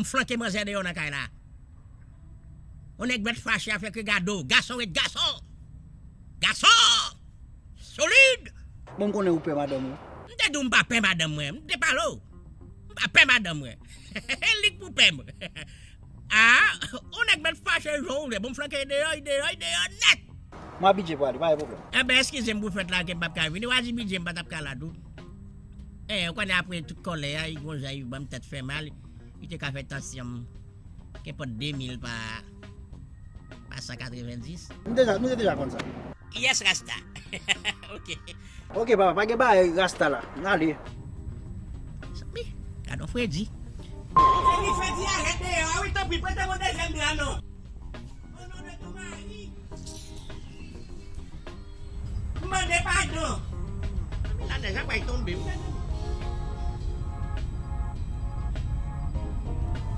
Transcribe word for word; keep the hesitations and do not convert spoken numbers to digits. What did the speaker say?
M flanke manzè deyò nan kay la. Yon nèg mèt fache avèk regado. Gason ret gason. Gason! Solid! Bon, m konnen ou pè madanm ou. M te di w m pa pè madanm mwen. M te pale w. M pa pè madanm mwen. Li k pou pè m. Ah, yon nèg mèt fache jan w vle. Bon, m flanke deyò, deyò, deyò nèt. Mwen a bidye pou ale, pa gen pwoblèm. Enben, eskize m pou fèt la ke m p ap ka vini. W a di bidye m pa t ap ka la tou. Eh, ou konnen apre tout kòlè a, li gon jan li ban m tèt fè mal. Li te ka fè tansyon m kenpòt de mil pa, pa san katrevenndis. Nou deja, nou te deja konn sa. Yes, Rasta. Ok. Ok, papa, pa gen bagay Rasta la. N ale. Zanmi, gad yon fredi. Fredi, fredi, arèt deyò. Ah wi, tanpri, prete m yon dezyèm dra non. O non de ton mari. M mande padon. Zanmi, lanèj la pral tonbe wi.